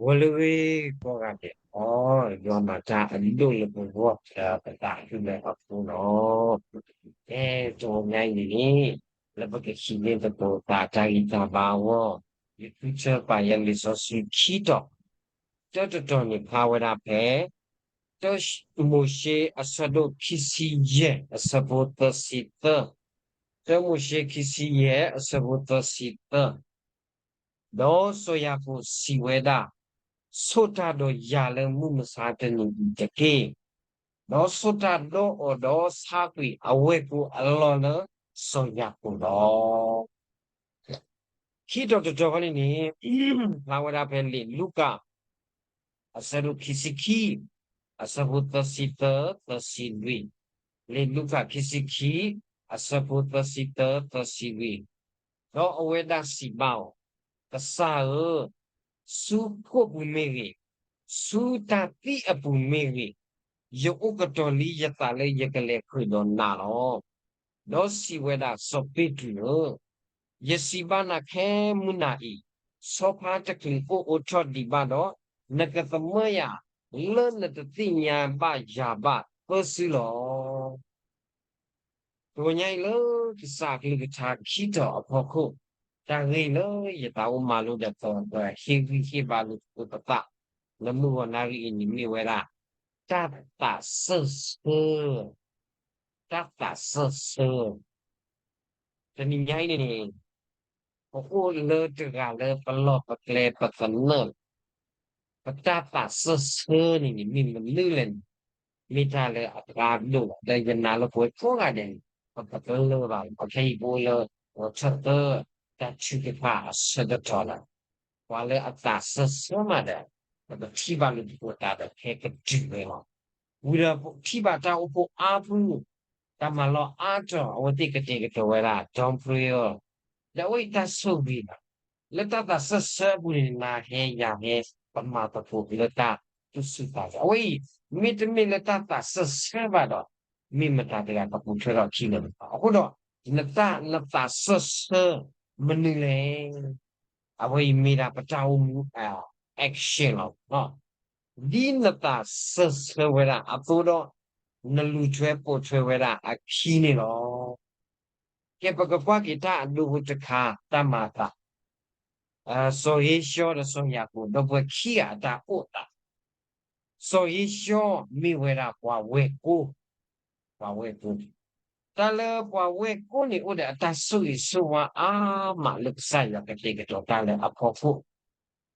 ဂီၤလၢအဂ့ၤကိးဂၤဒဲး, ယွၤမၤတၢ်အဒိၣ်လၢပဂီၢ် လၢပသးခုလၢအဃိလီၤ. ကဲ, တနံၤညါအံၤန့ၣ်, လၢပကဟံးန့ၢ်သကိးသးတၢ်ဂံၢ်တၢ်ဘါအဂီၢ်, ယဃုထၢပာ်ယဲလံာ်စီဆှံခံတီၤ, တၢတတီၤန့ၣ်ဖျါဝဲဒၣ်ဖဲ တၢမိၤၡ့ အဆၢဒိၣ်ခံဆံယဲၢ် အဆၢဖိသၢဆံသၢ, တၢမိၤၡ့ ခံဆံယဲၢ် အဆၢဖိသၢဆံသၢ. ဒီးစီၤယၤကိာ်စံးဝဲဒၣ်, ဆိၣ်တၢ်ဒီးယၤလၢမုၢ်မဆါတနံၤအံၤတက့ၢ်. ဒီးဆိၣ်တၢ်ဒီးအီၤဒီးဆါကွံာ်အဝဲၢ်ကိာ်အလီၢ်လၢစီၤယၤကိာ်လီၤ. ခံတီၤတတီၤဃီန့ၣ်န့ၣ်, ဖျါဝဲဒၣ်ဖဲလံာ်လူၤကၣ် အဆၢဒိၣ်ခံဆံခံ, အဆၢဖိသၢဆံသၢ သၢဆံလွံၢ်, လံာ်လူၤကၣ်ခံဆံခံ, အဆၢဖိသၢဆံသၢ သၢဆံလွံၢ်, ဒီးအဝဲဒၣ်စံးဘၣ်အီၤ, ကစၢ်ဧၢ, ဆူခိၣ်ပူၤမ့ၢ်ဂ့ၤ, ဆူတၢ်သံအပူၤမ့ၢ်ဂ့ၤ, ယအိၣ်ကတီၤလံယသးလၢယကလဲၤဃုာ်ဒီးနၤလီၤ. ဒီးစံးဝဲဒၣ်, စီၤပ့းတရူးဧၢ, ယစံးဘၣ်နၤခဲမုၢ်နၤအံၤ, ဆီဖါတကလုာ်အိၣ်အိးထီၣ်ဒံးဘၣ်ဒီး, နကသမၢယၤ လၢနတသ့ၣ်ညါဘၣ်ယၤဘၣ်သၢစုလီၤ. တနံၤညါအံၤလၢကစၢ်အကလုၢ်ကထါခံတီၤအဖီခိၣ်, တၢ်ဂ့ၢ်လၢယသးအိၣ်မၤလိဒီးသကိးပှၤဟ့ၣ်ဂံၢ်ဟ့ၣ်ဘါလိာ်သကိးပသး လၢမုၢ်ဂီၤနၣ်ရံၣ်အံၤန့ၣ်မ့ၢ်ဝဲဒၣ် တၢ်သးစၢၢ်ဆၢ, တၢ်သးစၢၢ်ဆၢ. တနံၤညါအံၤန့ၣ်န့ၣ်, ပအိၣ်လၢတဂၤလၢပလီၢ်ပကျဲပသနၢၣ်, ပတၢ်သးစၢၢ်ဆၢန့ၣ်န့ၣ် မ့ၢ်မနုၤလဲၣ်န့ၣ်, မ့ၢ်တၢ်လၢအကါဒိၣ်လီၤ. ဒီးယနာ်လၢပဝဲကိးဂၤဒဲးန့ၣ် ပတကလၢၢ်ဘၣ်လီၤ. ပခဲအံၤပအိၣ်လၢ ထၢၣ်သၢ တၢ်ထုကဖၣ်အဆၢကတီၢ်လီၤ. ပှၤလၢအသးစၢၢ်ဆၢမးဒီး ပကထံၣ်ဘၣ်လိာ်သကိးတၢ်ဒီးခဲကတုၤဝဲလီၤ. ဝံၤဒီးပထံၣ်ဘၣ်တၢ်အိၣ်ဖှိၣ်အါဖု တၢ်မၤလီၢ်အါတီၤ အဝဲသ့ၣ်ကတဲာ်ကတီၤဝဲဒၣ် ဒူပြံအီၤ, ဒီးအဝဲအံၤတၢ်ဆိၣ်ဂ့ၤဘၣ်. လၢတၢ်သးစၢၢ်ဆၢအပူၤန့ၣ် နၤဟဲယၤဟဲ ပမၤသကိးလၢတၢ်သူၣ်ဆူၣ်သးဂဲၤ. အဝဲအံၤ မ့တမ့ၢ်လၢတၢ်သးစၢၢ်ဆၢဘၣ်ဒီး မ့ၢ်မတၤတဂၤကပူၤဖျဲးထီၣ်ခံလၢၤဘၣ်. အဃိဒီး နတၢ် နသးစၢၢ်ဆၢမနုၤလဲၣ်. အဝဲအံၤမ့ၢ်ဒၣ်ပတၢ်အိၣ်မူ action လီၤ. ဒ်နသးစၢၢ်ဆၢဝဲဒၣ်အသိးဒီး နလူၤထွဲပိာ်ထွဲဝဲဒၣ်အခံန့ၣ်လီၤ. ကဲ ပကကွၢ်က့ၤတၢ်အဒိဖိတခါ တၢ်မၤအသး စီၤဧ့ၡီၤဒီးစီၤယၤကိာ် ဒီပုၢ်ဝဲၢ်ခံဂၤအတၢ်အိၣ်သး. စီၤဧ့ၡီၤမ့ၢ်ဝဲဒၣ်ပှၤဝဲၢ်ကိ, ပှၤဝဲၢ်ကိ, တၢ်လၢပှၤဝဲၢ်ကိန့ၣ်အိၣ်ဒီးအတၢ်ဆိၣ်ဂ့ၤဆိၣ်ဝါအါမးလၢကစၢ်ယွၤကတဲာ်ကတီၤတၢ်လၢအဖီခိၣ်,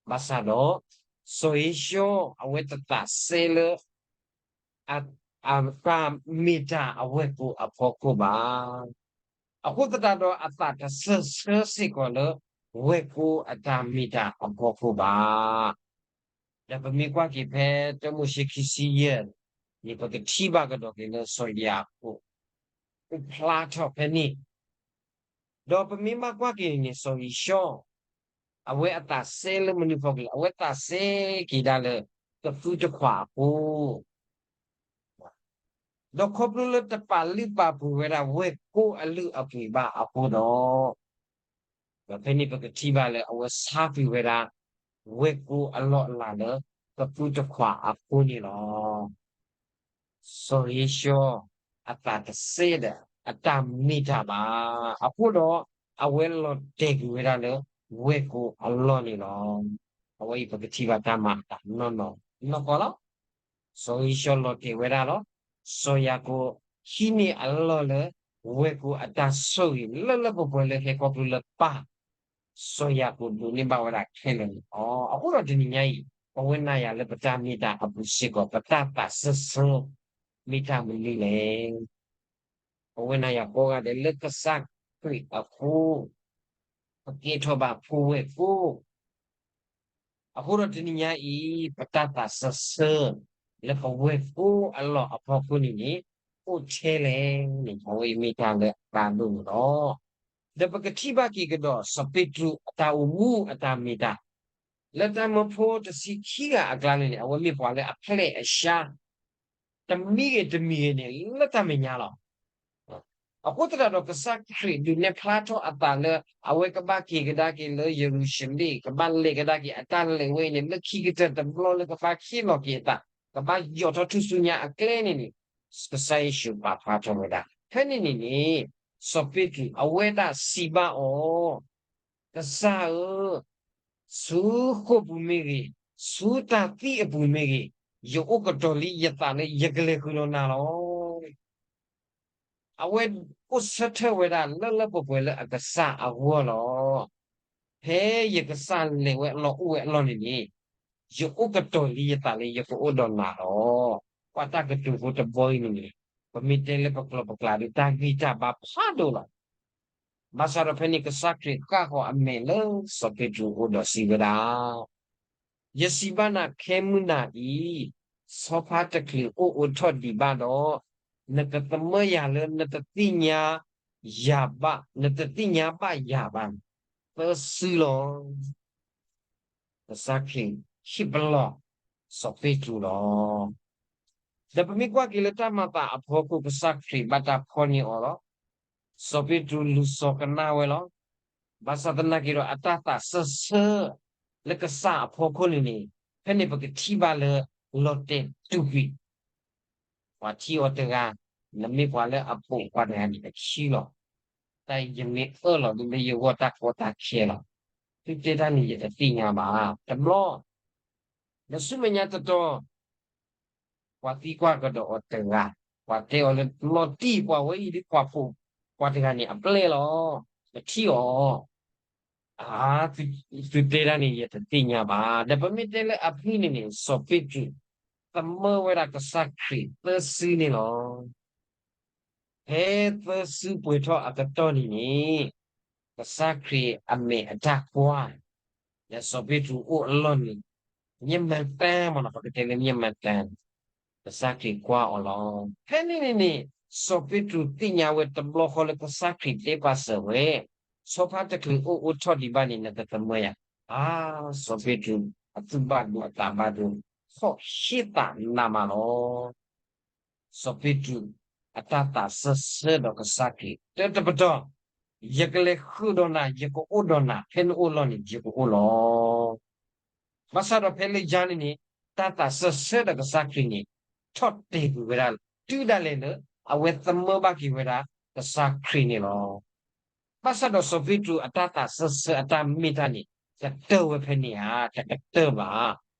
ဘၣ်ဆၣ်ဒီး စီၤဧ့ၡီၤအဝဲတသးစဲလၢ အတၢ်မ့ၢ်တၢ်အဝဲၢ်ကိအဖီခိၣ်ဘၣ်. အဃိသတးဒီးအသးတစၢၢ်ဆၢစ့ၢ်ကီးလၢ ဝဲၢ်ကိအတၢ်မ့ၢ်တၢ်အဖီခိၣ်ဘၣ်. ဒီးပမ့ၢ်ကွၢ်က့ၤဖဲတၢမိၤၡ့ခံဆံယဲၢ်န့ၣ် ပကထံၣ်ဘၣ်ကဒီးက့ၤလၢစီၤယၤကိာ် အိၣ်ဖျါထီၣ်ဖဲန့ၣ်, ဒီးပမ့ၢ်ဘၣ်ကွၢ်က့ၤန့ၣ်န့ၣ် စီၤဧ့ၡီၤ အဝဲအသးစဲလၢမနုၤအဖီခိၣ်လဲၣ်, အဝဲသးစဲက့ၤဒၣ်လၢ ကသူတခွးအဃိ ဒီးခီဖျိလၢတပာ်လုၢ်ပာ်ပှ့ၤဝဲဒၣ်ဝဲၢ်ကိအလုၢ်အပှ့ၤဘၣ်အဃိဒီး, ဒီးဖဲန့ၣ်ပကထံၣ်ဘၣ်လၢအဝဲဆါကွံာ်ဝဲဒၣ် ဝဲၢ်ကိအလီၢ်အလၤလၢ ကသူတခွးအဃိန့ၣ်လီၤ. စီၤဧ့ၡီၤ အသးတစဲဒီး အတၢ်မ့ၢ်တၢ်ဘၣ်. အဃိဒီး အဝဲလီၤတဲာ်ကွံာ်ဝဲဒၣ်လၢ ဝဲၢ်ကိအလီၢ်န့ၣ်လီၤ. အဝဲအံၤပကထံၣ်ဘၣ်တၢ်မၤအသးနီၢ်နီၢ်နီၢ်ကီၢ်လီၤ. စီၤဧ့ၡီၤလီၤတဲာ်ဝဲဒၣ်လီၤ. စီၤယၤကိာ်ဟံးန့ၢ်အလီၢ်လၢ ဝဲၢ်ကိအတၢ်ဆိၣ်ဂ့ၤလၢလၢပှဲၤပှဲၤလၢဟဲခီဖျိလၢပၢ် စီၤယၤကိာ်ဒိးန့ၢ်ဘၣ်ဝဲဒၣ်ခဲလၢာ်န့ၣ်လီၤ. အဃိဒီးတနံၤညါအံၤ ပဝဲနၤယၤလၢပတၢ်မ့ၢ်တၢ်အပူၤစ့ၢ်ကီး ပတၢ်သးစၢၢ်ဆၢ မ့ၢ်တၢ်မနုၤလဲၣ်. ပဝဲနၤယၤကိးဂၤဒဲးလၢကစၢ်ခရံာ်အဃိ ပကဲထီၣ်ဘၣ်ဖိဝဲၢ်ကိ အဃိဒီးတနံၤညါအံၤ ပတၢ်သးစၢၢ်ဆၢ လၢပဝဲၢ်ကိအလီၢ်အဖီခိၣ်န့ၣ်န့ၣ် အိၣ်ထဲလဲၣ်န့ၣ် အဝဲအံၤမ့ၢ်တၢ်လၢအကါဒိၣ်န့ၣ်လီၤ. ဒီးပကထံၣ်ဘၣ်က့ၤကဒီး စီၤပ့းတရူးအတၢ်အိၣ်မူအတၢ်မ့ၢ်တၢ် လၢတၢ်မၢဖိတဆံခံဂၤအကျါန့ၣ်န့ၣ် အဝဲမ့ၢ်ပှၤလၢအဖျဲၣ်အရှါ တမံၤဂ့ၤတမံၤဂ့ၤန့ၣ် လၢတၢ်မဲာ်ညါလီၤ. အဃိသတးဒီးကစၢ်ခရံာ်ဒုးနဲၣ်ဖျါထီၣ်အသးလၢ အဝဲကဘၣ်က့ၤကဒါက့ၤလၢယရူၤၡလ့ၣ်, ကဘၣ်လဲၤကဒါက့ၤအတၢ်လဲၤဝဲအံၤန့ၣ် လၢခံကတၢၢ်တဘျီလၢကဘၣ်ဟ့ၣ်လီၤက့ၤအသး, ကဘၣ်ယိးထီၣ်ထူၣ်စုညါအကျဲန့ၣ်န့ၣ် ကစၢ်ယ့ၣ်ၡူးပာ်ဖျါထီၣ်ဝဲဒၣ်. ဖဲန့ၣ်န့ၣ်န့ၣ် စီၤပ့းတရူးအဝဲဒၣ်စံးဘၣ်အီၤ, ကစၢ်ဧၢ, ဆူဃိာ်ပူၤမ့ၢ်ဂ့ၤ, ဆူတၢ်သံအပူၤမ့ၢ်ဂ့ၤ, ယအိၣ်ကတီၤလံယသးလၢယကလဲၤဃုာ်ဒီးနၤလီၤ. အဝဲအိၣ်ဆၢထၢၣ်ဝဲဒၣ်လၢလၢပှဲၤပှဲၤလၢအကစၢ်အဂီၢ်လီၤ. ဖဲယကစၢ်လဲၤဝဲအလီၢ်အိၣ်ဝဲအလီၢ်န့ၣ်န့ၣ်, ယအိၣ်ကတီၤလံယသးလၢယကအိၣ်ဒီးနၤလီၤ. ကွၢ်တၢ်ကတိၤဖိတဘီအံၤန့ၣ်န့ၣ်, ပမ့ၢ်တဲလၢပကျိာ်ပကျါဒီးတၢ်ဂံၢ်တၢ်ဘါဖးဒိၣ်လီၤ. ဘၣ်ဆၣ်ဒီးဖဲန့ၣ်ကစၢ်ခရံာ်ဃၣ်ဃီၤအမဲာ်လၢစီၤပ့းတရူးအအိၣ်ဒီးစံးဝဲဒၣ်, ယစံးဘၣ်နၤခဲမုၢ်နၤအံၤ, ဆီဖါတချုးအိၣ်အိးထီၣ်ဒံးဘၣ်ဒီး, နကသမၢယၤလၢနတသ့ၣ်ညါယၤဘၣ်, နတသ့ၣ်ညါဘၣ်ယၤဘၣ်, သၢစုလီၤ. ကစၢ်ခရံာ်ဟ့ၣ်ပလီၢ်စီၤပ့းတရူးလီၤ. ဒီးပမ့ၢ်ကွၢ်က့ၤလၢတၢ်မၤသးအဖီခိၣ် ကစၢ်ခရံာ်ဘၣ်တၢ်ဖီၣ်န့ၢ်အီၤလီၤ. စီၤပ့းတရူးလူၤစိာ်ကနၣ်ဝဲလီၤ. ဘၣ်ဆၣ်သနာ်က့ဒီးအတၢ်သးစၢၢ်ဆၢ လၢကစၢ်အဖီခိၣ်န့ၣ်န့ၣ်, ဖဲန့ၣ်ပကထံၣ်ဘၣ်လၢလီၤတဲာ်တူာ်ကွံာ် ပှၤထံၣ်အီၤတဂၤ, နမ့ၢ်ပှၤလၢအပိာ်ပှၤတဂၤန့ၣ်တခံလီၤ. တၢ်ယမ့ၢ်အၢၣ်လီၤဒ်လၢယဂီၢ်တၢ်ကီတၢ်ခဲလီၤ. သုတဲတၢ်န့ၣ်ယတသ့ၣ်ညါဘၣ်. တဘျီ လၢဆူမဲာ်ညါတတီၤ ပှၤသံကွၢ်ကဒီးအီၤတဂၤ, ပှၤတဲအီၤလၢလီၤတံၢ်ပှၤဝဲအံၤဒ်ပှၤပိာ်ပှၤတဂၤန့ၣ်အပျဲၢ်လီၤ. ပထံၣ်အီၤ အါ, သုတဲဒၣ်န့ၣ် ယတသ့ၣ်ညါဘၣ်. ဒီးပမ့ၢ်တဲလၢအဖုၣ်န့ၣ်န့ၣ် စီၤပ့းတရူး သမၢဝဲဒၣ်ကစၢ်ခရံာ်သၢစုန့ၣ်လီၤ. ဖဲသၢစုပှဲၤထီၣ်အကတီၢ်န့ၣ်န့ၣ်, ကစၢ်ခရံာ်အမဲာ်အတၢ်ကွၢ် လၢစီၤပ့းတရူးအိၣ်အလီၢ်န့ၣ်, မျက်မှန်တမ်းမ့ၢ်နီၤ, ပကတဲလၢ မျက်မှန်တမ်း, ကစၢ်ခရံာ်ကွၢ်အီၤလီၤ. ဖဲန့ၣ်န့ၣ်န့ၣ်, စီၤပ့းတရူးသ့ၣ်ညါဝဲတဘျီဃီလၢကစၢ်ခရံာ်တဲပာ်စၢၤဝဲ, ဆီဖါတချုးအိၣ်အိးထီၣ်ဒံးဘၣ်န့ၣ် နကသမၢယၤ. အါ, စီၤပ့းတရူးအသူၣ်ဘၣ်ဒိအသးဘၣ်ဒိ, ဟီၣ်ဟ့သးနးမးလီၤ. စီၤပ့းတရူးအတၢ်သးစၢၢ်ဆၢဒီးကစၢ်ခရံာ်, တၢတပတီၢ်, ယကလဲၤဃုာ်ဒီးနၤ, ယကအိၣ်ဒီးနၤ, ဖဲနအိၣ်လီၢ်န့ၣ် ယကအိၣ်လီၤ. ဘၣ်ဆၣ်ဒီးဖဲလၢယၤန့ၣ်န့ၣ်, တၢ်သးစၢၢ်ဆၢဒီးကစၢ်ခရံာ်န့ၣ်, ထီၣ်တဲာ်ကွံာ်ဝဲဒၣ်, တုၤဒၣ်လဲာ်လၢ အဝဲသမၢဘၣ်က့ၤဝဲဒၣ်ကစၢ်ခရံာ်န့ၣ်လီၤ. ဘၣ်ဆၣ်ဒီးစီၤပ့းတရူးအတၢ်သးစၢၢ်ဆၢအတၢ်မ့ၢ်တၢ်န့ၣ်, ကတၢၢ်ဝဲဖဲန့ၣ်ဧါ, တကတၢၢ်ဘၣ်.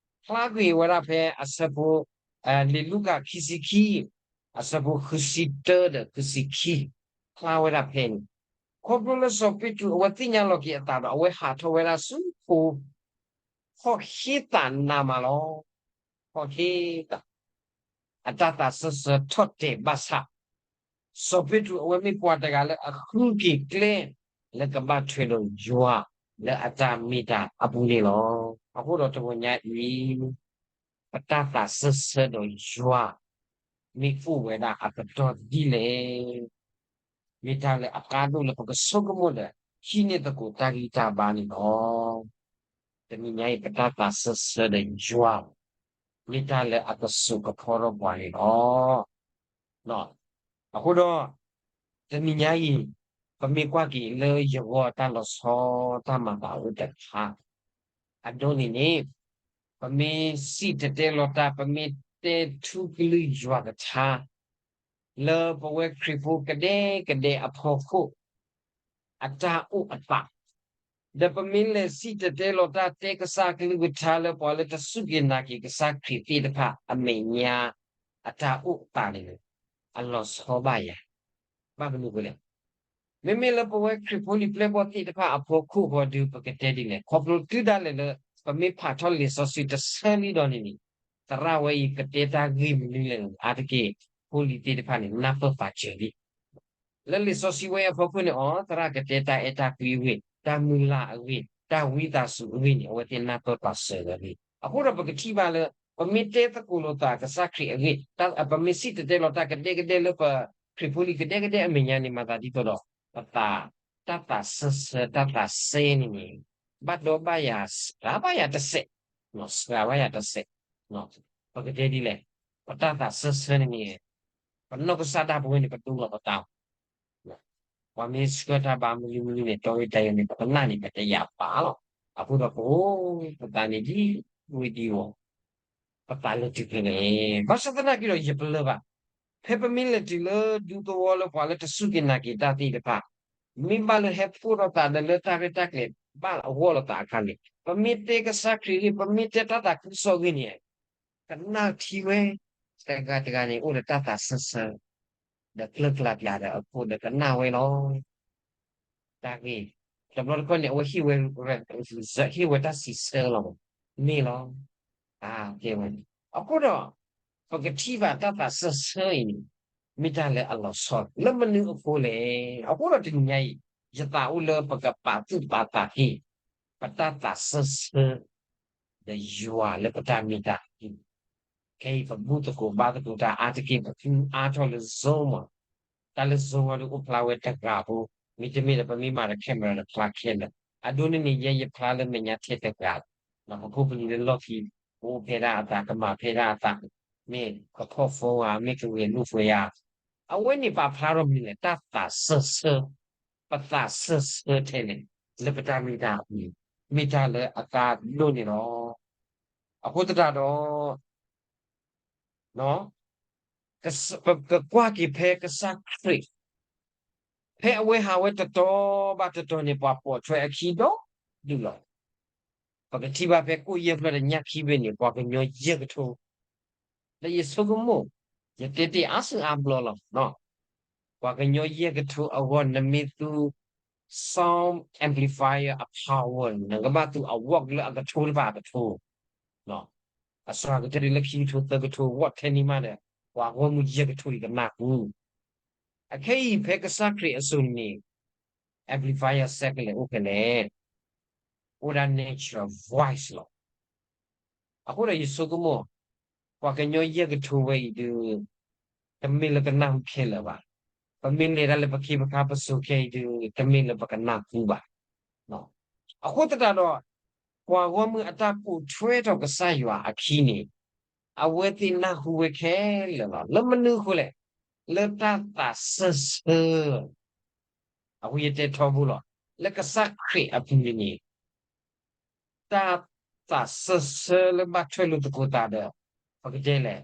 ဖျါကွံာ်ဝဲဒၣ်ဖဲအဆၢဖိ, လံာ်လူၤကၣ်ခံဆံခံ, အဆၢဖိဃုဆံတၢဒီးဃုဆံခံ, ဖျါဝဲဒၣ်ဖဲန့ၣ်, ခီဖျိလၢစီၤပ့းတရူးအဝဲသ့ၣ်ညါလီၤက့ၤအသးဒီး အဝဲဟးထီၣ်ဝဲဒၣ်ဆူဖိ ဟီၣ်ဟ့သးနးမးလီၤ. ဟီၣ်ဟ့သး, အတၢ်သးစၢၢ်ဆၢထီၣ်တဲာ်ဘၣ်ဆၣ်, စီၤပ့းတရူးအဝဲမ့ၢ်ပှၤတဂၤလၢအဃုက့ၤကျဲ လၢကဘၣ်ထွဲဒီးယွၤ လၢအတၢ်မ့ၢ်တၢ်အပူၤန့ၣ်လီၤ. အဃိဒီးတဂီၤညါအံၤ ပတၢ်သးစၢၢ်ဆၢဒီးယွၤ မ့ၢ်အိၣ်ဝဲဒၣ်အကတီၢ်ဒ်လဲၣ်. မ့ၢ်တၢ်လၢအကါဒိၣ်လၢပကဆိကမိၣ်ဒီး ဟံးန့ၢ်သကိးတၢ်ဂံၢ်တၢ်ဘါန့ၣ်လီၤ. တနံၤညါအံၤ ပတၢ်သးစၢၢ်ဆၢဒီးယွၤ မ့ၢ်တၢ်လၢအကစိာ်ကဖီထီၣ်ပှၤန့ၣ်လီၤ. အဃိဒီး တနံၤညါအံၤ ပမ့ၢ်ကွၢ်က့ၤလၢယဂီၢ်တၢ်လီၤဆီတၢ်မၤသးအိၣ်တခါ, အဒိန့ၣ်န့ၣ် ပမ့ၢ်စံၣ်တဲၤတဲလီၤတၢ်, ပမ့ၢ်တဲထူကလုၢ်ယွၤကထါ လၢပဝဲခရံာ်ဖိကဒဲကဒဲအဖီခိၣ် အတၢ်အိၣ်အသး, ဒီးပမ့ၢ်လဲၤစံၣ်တဲၤတဲလီၤတၢ် တဲကစၢ်အကလုၢ်ကထါလၢပှၤလၢတစူၢ်က့ၤနာ်က့ၤကစၢ်ခရံာ်သ့ၣ်တဖၣ်အမဲာ်ညါ အတၢ်အိၣ်အသးန့ၣ် အလီၤဆီဘၣ်ယၤ. ဘၣ်မနုၤအဃိလဲၣ်. မ့မ့ၢ်လၢပဝဲခရံာ်ဖိလံၤပျဲၢ်ဘီၣ်သ့ၣ်တဖၣ်အဖီခိၣ်ဃီဒီး ပကတဲဒ်လဲၣ်, ခီဖျိတုၤဒၣ်လဲာ်လၢ ပမ့ၢ်ဖးထီၣ်လံာ်စီဆှံတဆၢလံဒီးန့ၣ်န့ၣ်, သရၣ်ဝဲအံၤကတဲတၢ်ဂ့ၢ်မနုၤလဲၣ်န့ၣ် အါတက့ၢ် ဖိလံၤသ့ၣ်တဖၣ်န့ၣ် နၢ်ပၢၢ်ပာ်စၢၤလံ. လၢလံာ်စီဆှံဝဲအံၤအဖီခိၣ်န့ၣ် အိ သရၣ်ကတဲတၢ်အဲၣ်တၢ်ကွံအဂ့ၢ်, တၢ်မုၢ်လၢ်အဂ့ၢ်, တၢ်ဝံသးစူၤအဂ့ၢ်န့ၣ် အဝဲသ့ၣ်နၢ်ပၢၢ်ပာ်စၢၤဝဲလံ. အဃိဒီးပကထံၣ်ဘၣ်လၢ ပမ့ၢ်တဲသကိးလိာ်သးကစၢ်ခရံာ်အဂ့ၢ်, ပမ့ၢ်စံၣ်တဲၤတဲလီၤတၢ်ကဒဲကဒဲလၢပခရံာ်ဖိလံၤကဒဲကဒဲအမဲာ်ညါန့ၣ် မၤသးဒ်သိးဒီး ပသး, တၢ်သးစၢၢ်ဆၢ တၢ်သးစဲန့ၣ်န့ၣ် ဘၣ်ဒီဘၣ်ယၤ စှၤဘၣ်ယၤတစဲး, စှၤဘၣ်ယၤတစဲး. ပကတဲဒ်လဲၣ်, ပတၢ်သးစၢၢ်ဆၢန့ၣ်န့ၣ် ပနီၢ်ကစၢ်ဒၣ်ပဝဲန့ၣ် ပဒိလီၤပသး, ပှၤမ့ၢ်ဆှၢတၢ်ဘါမနုၤမနုၤန့ၣ် တီဝဲတၢ်ယၤန့ၣ် ပကနၣ်န့ၣ် ပတယာ်ဘၣ်လီၤ. အဃိဒီးပအိၣ်ပသးန့ၣ်ဒ်ဝဲဒ်အံၤ ပသးလၢတုၤဖဲလဲၣ်. ဘၣ်ဆၣ်သနာ်က့ဒီး ယပလၢၢ်ဘၣ်, ဖဲပမ့ၢ်လဲၤတုၤလၢဒူသဝီလၢပှၤလၢတစူၢ်က့ၤနာ်က့ၤတၢ်သ့ၣ်တဖၣ်, မ့ၢ်ဘၣ်လၢဟဲဖှိၣ်ထီၣ်သးဒီးလၢတၢ်ရဲၣ်တၢ်ကျဲၤဘၣ်အဂီၢ်လိာ်သးအခါန့ၣ် ပမ့ၢ်တဲကစၢ်ခရံာ်ဂ့ၢ် ပမ့ၢ်တဲတၢ်သးခုကစီၣ်ဂ့ၢ်န့ၣ် ကနၣ်ထံဝဲ, တဂၤတဂၤန့ၣ် အိၣ်ဒီးတၢ်သးစၢၢ်ဆၢ ဒီးကျၢၢ်ကျါပျးဒီးအခိၣ်ဒီးကနၣ်ဝဲလီၤ. တၢ်ဂ့ၢ်, တဘျီတခီၣ်န့ၣ် အဝဲဟ့ၣ်ဝဲ, ဟ့ၣ်ဝဲတၢ်စံးဆၢလီၤ. မ့ၢ်လီၤ. အဃိဒီး ပကထံၣ်ဘၣ်တၢ်သးစၢၢ်ဆၢအံၤန့ၣ် မ့ၢ်တၢ်လၢအလီၤဆီ လၢမနုၤအဃိလဲၣ်. အဃိဒီးတနံၤညါအံၤ ယသးအိၣ်လၢပကပာ်သူၣ်ပာ်သးက့ၤ ပတၢ်သးစၢၢ်ဆၢ ဒီးယွၤလၢပတၢ်မ့ၢ်တၢ် ခဲအံၤပဘူၣ်သကိးဘါသကိးတၢ်အါတက့ၢ် ပဖုအါထီၣ်လၢ Zoom မး, တၢ်လၢ Zoom အံၤဒုးအိၣ်ဖျါဝဲတဂၤဖိ, မ့တမ့ၢ်ဒီး ပမ့ၢ်မၤဒီး camera ဒီးဖျါခဲလၢာ်, အဒိန့ၣ်န့ၣ် ယဲယဖျါလၢမဲာ်ညါထဲတဂၤ, ပဖိပလံၤလၢလီၢ်ခံ ကအိၣ်ဖဲဒၣ်အသး ကမၤဖဲဒၣ်အသး, မ့ၢ်ကဖီၣ် phone ဧါ, မ့ၢ်ကဂဲၤလိာ်ကွဲဧါ, အဝဲန့ၣ်ပာ်ဖျါထီၣ်မနုၤလဲၣ်, တၢ်သးစၢၢ်ဆၢ, ပသးစၢၢ်ဆၢထဲလဲၣ် လၢပတၢ်မ့ၢ်တၢ်အပူၤ, မ့ၢ်တၢ်လၢအသးဒိၣ်န့ၣ်လီၤ. အဃိသတးဒီး ပကကွၢ်က့ၤဖဲကစၢ်ခရံာ် ဖဲအဝဲဟးဝဲတတီၤဘၣ်တတီၤန့ၣ် ပှၤပိာ်ထွဲအခံဒီဒူၣ်လီၤ. ပကထံၣ်ဘၣ်ဖဲကိၣ်ယဲၢ်ဖျၢၣ်ဒီးညၣ်ခံဘ့ၣ်န့ၣ် ပှၤကညီယဲၢ်ကထိ, လၢယဆိကမိၣ် ယတဲတ့ၢ်အါစုအါဘျီလီၤ. ပှၤကညီယဲၢ်ကထိအဂီၢ် နမ့ၢ်သူ sound amplifier အ power န့ၣ် နကဘၣ်သူအ watt လၢအကထိတဖၣ်အကထိ အစှၤကတၢၢ်ဒ်လၢခံကထိသၢကထိ watt ထဲန့ၣ်မးဒီး ပှၤဂီၢ်မုၢ်ယဲၢ်ကထိအံၤကနၢ်ဟူ. အခဲအံၤဖဲကစၢ်ခရံာ်အစိၤန့ၣ်န့ၣ် amplifier set ကလဲၣ်အိၣ်ဖဲလဲၣ်, အိၣ်ဒၣ် natural voice လီၤ. အဃိဒီးယဆိကမိၣ် ပှၤကညီယဲၢ်ကထိဝဲအံၤဒုး တမ့ၢ်လၢကနၢ်ဟူခဲလၢာ်ဘၣ်. ပမ့ၢ်လဲၤဒၣ်လၢပခ့ပခါပစိၤခဲအံၤဒုး တမ့ၢ်လၢပကနၢ်ဟူဘၣ်. အဃိသတးဒီး ပှၤဂီၢ်မုၢ်အတၢ်ပိာ်ထွဲထီၣ်ကစၢ်ယွၤအခံန့ၣ် အဝဲသ့ၣ်နၢ်ဟူဝဲခဲလၢာ်လီၤ. လၢမနုၤအဃိလဲၣ်, လၢတၢ်သးစၢၢ်ဆၢ အဃိယတဲထီဘိလီၤ. လၢကစၢ်ခရံာ်အပူၤန့ၣ်န့ၣ် တၢ်သးစၢၢ်ဆၢလၢဘၣ်ထွဲလိာ်သကိးသးဒီး ပကတဲလဲၣ်,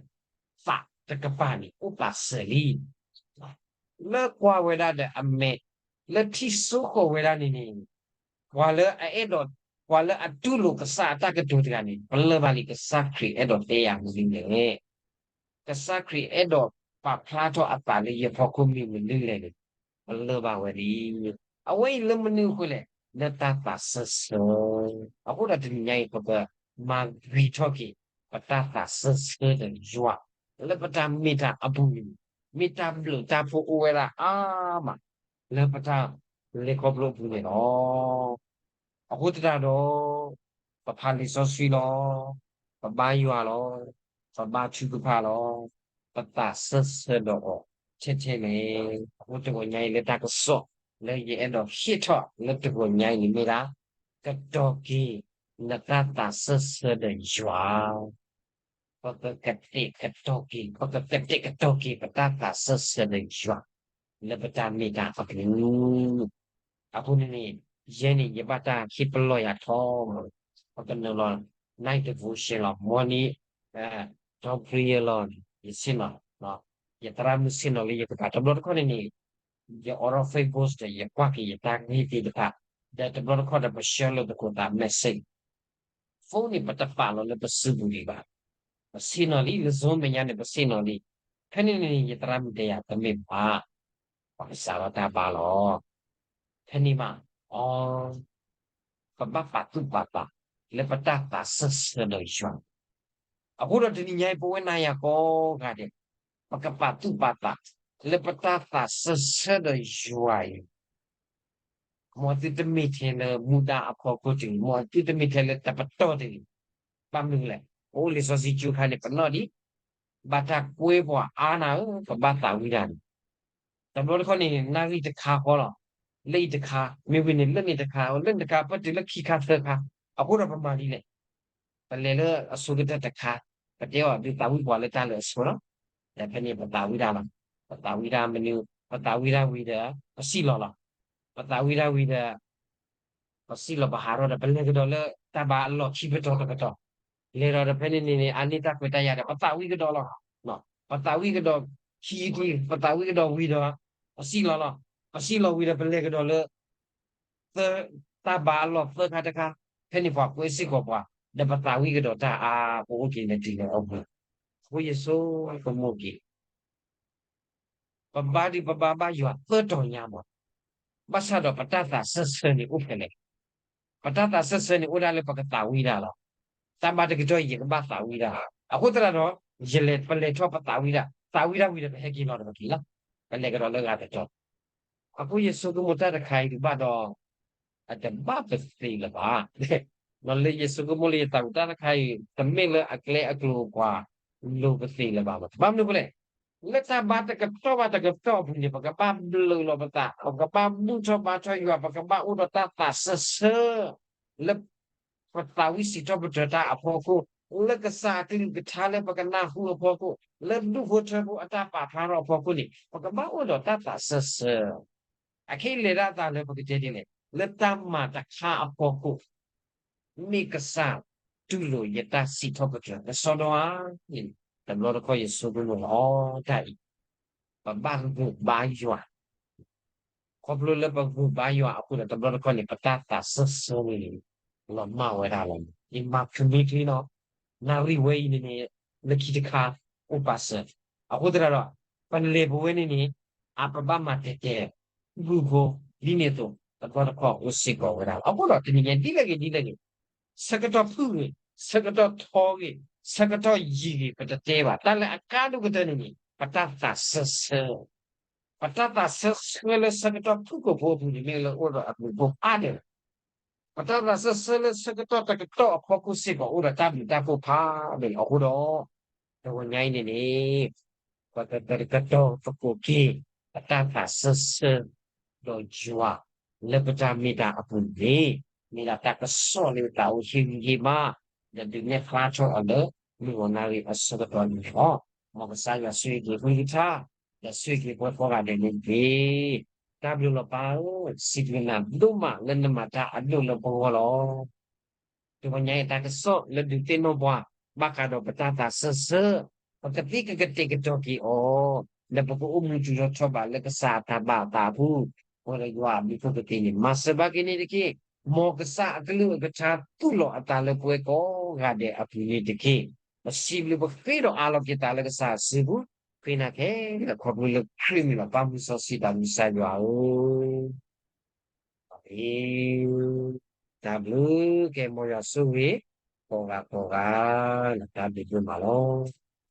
သးတကပၤန့ၣ် အိၣ်ပာ်စၢၤလံ. လၢကွၢ်ဝဲဒၣ်ဒီးအမဲာ်, လၢထံၣ်စိဃီၤဝဲဒၣ်န့ၣ်န့ၣ်, ပှၤလၢအအဲၣ်ဒိး, ပှၤလၢအတူၢ်လိာ်ကစၢ်အတၢ်ကတိၤတဂၤန့ၣ် ပလၢၢ်ဘၣ်လံ ကစၢ်ခရံာ်အဲၣ်ဒိးတဲယၤမနုၤလဲၣ်. ကစၢ်ခရံာ်အဲၣ်ဒိးပာ်ဖျါထီၣ်အသးလၢယဖီခိၣ်မ့ၢ်မနုၤလဲၣ်န့ၣ် ပလၢၢ်ဘၣ်ဝဲလံ. အဝဲအံၤလၢမနုၤအဃိလဲၣ်, လၢတၢ်သးစၢၢ်ဆၢ. အဃိဒီးတနံၤညါအံၤ ပကမၤဂ့ၤထီၣ်က့ၤ ပတၢ်သးစၢၢ်ဆၢဒီးယွၤ လၢပတၢ်မ့ၢ်တၢ်အပူၤန့ၣ် မ့ၢ်တၢ်ဘျုးတၢ်ဖှိၣ်အိၣ်ဝဲဒၣ်အါမး လၢပတၢ်လဲၤခီဖျိအပူၤန့ၣ်လီၤ. အဃိသတးဒီး ပဖးလံာ်စီဆှံလီၤ, ပဘါယွၤလီၤ, ပဘါထုကဖၣ်လီၤ, ပသးစၢၢ်ဆၢဒီးအီၤထဲထဲလဲၣ်. အဃိတဂီၤညါအံၤလၢတၢ်ကစီၣ် လၢယအဲၣ်ဒိးဟ့ၣ်ထီၣ်လၢတဂီၤညါအံၤန့ၣ်မ့ၢ်ဒၣ် ကတီၤက့ၤ နတၢ်သးစၢၢ်ဆၢဒီးယွၤ ပကကတဲာ်ကတီၤက့ၤ, ပကကတဲာ်ကတီၤက့ၤ ပတၢ်သးစၢၢ်ဆၢဒီးယွၤ လၢပတၢ်မ့ၢ်တၢ်အပူၤ. အဃိန့ၣ်န့ၣ် ယဲန့ၣ် ယဘၣ်တၢ်ဟ့ၣ်ပလီၢ်ယၤထီဘိ, ပကနုာ်လီၤ night devotion လီၤ, morning, dawn prayer လီၤ, ယဆ့ၣ်နီၤ, ယသရၣ်မုၣ်ဆ့ၣ်နီၤလၢယကပၤ တဘျီတခီၣ်န့ၣ်န့ၣ် ယအိးထီၣ် Facebook ဒီး ယကွၢ်က့ၤယတၢ်ဂ့ၢ်သ့ၣ်တဖၣ်, ဒီးတဘျီတခီၣ်ဒီး ပဆှၢလိာ်သကိးသး message, phone န့ၣ် ပတပာ်လီၤလၢပစုပူၤဒံးဘၣ်. ပဆ့ၣ်နီၤလံ လၢ Zoom မဲာ်ညါန့ၣ် ပဆ့ၣ်နီၤလံ. ဖဲန့ၣ်န့ၣ် ယသရၣ်မုၣ်တဲယၤ တမ့ၢ်ဘၣ်, ပကစးထီၣ်တၢ်ဘါလီၤ. ဖဲန့ၣ်မး အီ ပဘၣ်ပာ်သူၣ်ပာ်သး လၢပတၢ်သးစၢၢ်ဆၢဒီးယွၤ. အဃိဒီးတနံၤညါအံၤ ပဝဲနၤယၤကိးဂၤဒဲး ပကပာ်သူၣ်ပာ်သး လၢပတၢ်သးစၢၢ်ဆၢဒီးယွၤအံၤ, မ်သုတမ့ၢ်ထဲလၢမူဒါအဖီခိၣ်တဂ့ၤ, မ်သုတမ့ၢ်ထဲလၢတပတီၢ်တဂ့ၤ. ဘၣ်မနုၤလဲၣ်, ပအိၣ်လံာ်စီဆှံကၠိခါန့ၣ် ပနီၣ်ဒံး, ဘၣ်တၢ်ကွဲပှၤအါနၤဧၢ, ပဘၣ်သးဝံၣ်တၢ်န့ၣ် တဘျီတခီၣ်န့ၣ် နၣ်ရံၣ်တခါဃီလီၤ. လၢအံၤတခါ, မ့ၢ်ဝံၤန့ၣ် လၢန့ၣ်တခါ, လၢန့ၣ်တခါ ပတုၤလၢခံခါသၢခါ, အဃိဒီးပမၤဒ်လဲၣ်. ပလဲၤလၢအဆိကတၢၢ်တခါ, ပတဲအီၤဒုးသးဝံၣ်ပှၤလၢတၢ်လၢအဆိလီၤ. ဒီးဖဲန့ၣ်ပသးဝံၣ်တၢ်လီၤ. ပသးဝံၣ်တၢ်မနုၤ, ပသးဝံၣ်တၢ်ဝံၤဒီး ပစံၣ်လီၤလီၤ. ပသးဝံၣ်တၢ်ဝံၤဒီး ပစံၣ်လီၤပဟးထီၣ်ဒီး ပလဲၤကဒီးလၢတၢ်ဘါအလီၢ်ခံပတီၢ်တပတီၢ်, လဲၤဒီးဒီးဖဲန့ၣ်န့ၣ်န့ၣ် အန့ၢ်တၢ်ခွဲးတၢ်ယာ်ဒီး ပသးဝံၣ်ကဒီးလီၤ. ပသးဝံၣ်ကဒီးခံထံၣ်, ပသးဝံၣ်ကဒီးဝံၤဒီး ပစံၣ်လီၤလီၤ. ပစံၣ်လီၤဝံၤဒီး ပလဲၤကဒီးလၢ သၢ, တၢ်ဘါအလီၢ်သၢခါတခါ, ဖဲန့ၣ်ပှၤကွဲစ့ၢ်ကီးပှၤ, ဒီးပသးဝံၣ်ကဒီးတၢ်အါ, ပအိၣ်က့ၤလၢတံၤလၢအပူၤ, အဃိယဆိကမိၣ်က့ၤ ပဘါဒုးပဘါဘၣ်ယွၤသၢတီၤညါမး, ဘၣ်ဆၣ်ဒီးပတၢ်သးစၢၢ်ဆၢန့ၣ်အိၣ်ဖဲလဲၣ်. ပတၢ်သးစၢၢ်ဆၢန့ၣ်အိၣ်ဒၣ်လၢပကသးဝံၣ်တၢ်လီၤ. တၢ်ဘါတကတီၢ်အံၤ ယကဘၣ်သးဝံၣ်တၢ်, အဃိသတးဒီး ယလဲၤပလဲၤထီၣ်ပသးဝံၣ်တၢ်, သးဝံၣ်တၢ်ဝံၤဒီးပဟဲက့ၤလီၤဒီးပက့ၤလီၤ, ပလဲၤကဒီးလၢဂၤတတီၤ. အဃိယဆိကမိၣ်တၢ်တခါအံၤဒုးဘၣ်ဒီး အတဘၣ်ပသ့လၢၤဘၣ်. ဒီးလၢယဆိကမိၣ်လၢယသးဝံၣ်တၢ်တခါအံၤ တမ့ၢ်လၢအကျဲအကျိၤပှၤလိၤပသ့လၢၤဘၣ်. ဘၣ်မနုၤအဃိလဲၣ်, လၢတၢ်ဘါတကတီၢ်ဘၣ်တကတီၢ်အပူၤန့ၣ် ပကဘၣ်ဘျုးလီၤပသး, ပကဘၣ်ဘူၣ်ထီၣ်ဘါထီၣ်ယွၤ, ပကဘၣ်အိၣ်ဒီးတၢ်သးစၢၢ်ဆၢ လၢပသးဝံၣ်စံးထီၣ်ပတြၢၤတၢ်အဖီခိၣ်, လၢကစၢ်အကလုၢ်ကထါလၢပကနၢ်ဟူအဖီခိၣ်, လၢဒူၣ်ဖိထၢဖိအတၢ်ပာ်ဖျါထီၣ်အဖီခိၣ်န့ၣ် ပကဘၣ်အိၣ်ဒီးတၢ်သးစၢၢ်ဆၢ အခဲအံၤလဲၤဒၣ်အသးလၢပကတဲဒ်လဲၣ်, လၢတၢ်မၤတခါအဖီခိၣ်, မ့ၢ်ကစၢ်တူၢ်လိာ်ယတၢ်စံးထီၣ်ပတြၢၤကစီဒီဧါ. တဘျီတခီၣ်ယဆိကမိၣ်လီၤတၢ်အံၤ, ပဘၣ်ဂုာ်ဘါယွၤ ခီဖျိလၢပဂုာ်ဘါယွၤအဃိဒီး တဘျီတခီၣ်န့ၣ် ပတၢ်သးစၢၢ်ဆၢန့ၣ် လီၤမၢ်ဝဲဒၣ်လီၤ. ယမၤခုမံချ့နီၤ, နၣ်ရံၣ်ဝဲအံၤန့ၣ်န့ၣ် လၢခံတခါ အိၣ်ပာ်စၢၤ, အဃိသတးဒီး ပလဲၤပဝဲန့ၣ်န့ၣ် အပဘၣ်မၤတဲာ်တဲာ် ဂုၢ်ဖိ ဒ်န့ၣ်အသိး တဘျီတခီၣ်အိၣ်စ့ၢ်ကီးဝဲဒၣ်လီၤ. အဃိဒီးတနံၤညါဒ်လဲၣ်ဂ့ၤဒ်လဲၣ်ဂ့ၤ ဆၢကတီၢ်ဖုၣ်ဂ့ၤ, ဆၢကတီၢ်ထီဂ့ၤ, ဆၢကတီၢ်ယံာ်ဂ့ၤ ပတတဲဘၣ်. တၢ်လၢအကါဒိၣ်ကတၢၢ်န့ၣ်န့ၣ် ပတၢ်သးစၢၢ်ဆၢ, ပတၢ်သးစၢၢ်ဆၢလၢဆၢကတီၢ်ဖုၣ်ကိာ်ဖိအပူၤန့ၣ် မ့ၢ်လၢအိၣ်ဒီးအဘျုးအဖှိၣ်ဖးဒိၣ် ပတၢ်သးစၢၢ်ဆၢလၢဆၢကတီၢ်တကတီၢ်အဖီခိၣ်စ့ၢ်ကီး အိၣ်ဒီးတၢ်ဘျုးတၢ်ဖှိၣ်ဖးဒိၣ်လီၤ. အဃိဒီး တဂီၤညါအံၤန့ၣ်န့ၣ် ပကကတီၤသကိးက့ၤ ပတၢ်သးစၢၢ်ဆၢ ဒီးယွၤ လၢပတၢ်မ့ၢ်တၢ်အပူၤန့ၣ် မ့ၢ်ဒၣ်တၢ်ကစီၣ်လၢတၢ်အိၣ်ဟ့ၣ်ဂံၢ်ဟ့ၣ်ဘါ ဒီးဒုးနဲၣ်ဖျါထီၣ်အီၤလၢ မုၢ်ဂီၤနၣ်ရံၣ်အဆၢကတီၢ်န့ၣ်လီၤ. မ်ကစၢ်ယွၤဆိၣ်ဂ့ၤက့ၤပှၤကလုာ်ကထါ ဒီးဆိၣ်ဂ့ၤက့ၤပှၤကိးဂၤဒဲးန့ၣ်တက့ၢ်. တၢ်ဘျုးလီၤပၢ်ဧၢ, စံးဘျုးနၤဒိၣ်မးလၢနမၤတၢ်အဒိၣ်လၢပဂီၢ်လီၤ. တဂီၤညါအံၤတၢ်ကစီၣ်လၢဒုးသ့ၣ်နီၣ်ပှၤ ဘၣ်ဃးဒီးပတၢ်သးစၢၢ်ဆၢ, ပကသံကကတဲာ်ကတီၤက့ၤအီၤ, လၢပကအိၣ်မူတုၤထီၣ်ထီၣ်ဘးလၢကစၢ်အတၢ်ဘၣ်အသးအပူၤ, ပဝဲဒီးယွၤအဘျုးအဖှိၣ်ကသ့န့ၣ် မၤစၢၤဘၣ်က့ၤန့ၣ်တက့ၢ်. မ်ကစၢ်အကလုၢ်အကထါသူၣ်လီၤအသးလၢပဝဲကိးဂၤဒဲးအပူၤန့ၣ်တက့ၢ်. ပစံးဘျုးပဃ့ဒီးအးလီၤက့ၤသးလၢကစၢ်အစုပူၤ, ဃ့နၤခဲလၢာ်ခီဖျိလၢခရံာ်မံၤလီၤ. ပၢ်မုၢ်စီဆှံသးမုၢ်ကစၢ်ယွၤဧၢ အၤမ့ၣ်. တၢ်ဘျုးကဲ မ်ယွၤဆိၣ်ဂ့ၤ ကိးဂၤကိးဂၤ, တၢ်ဘျုးဒိၣ်မးလီၤ.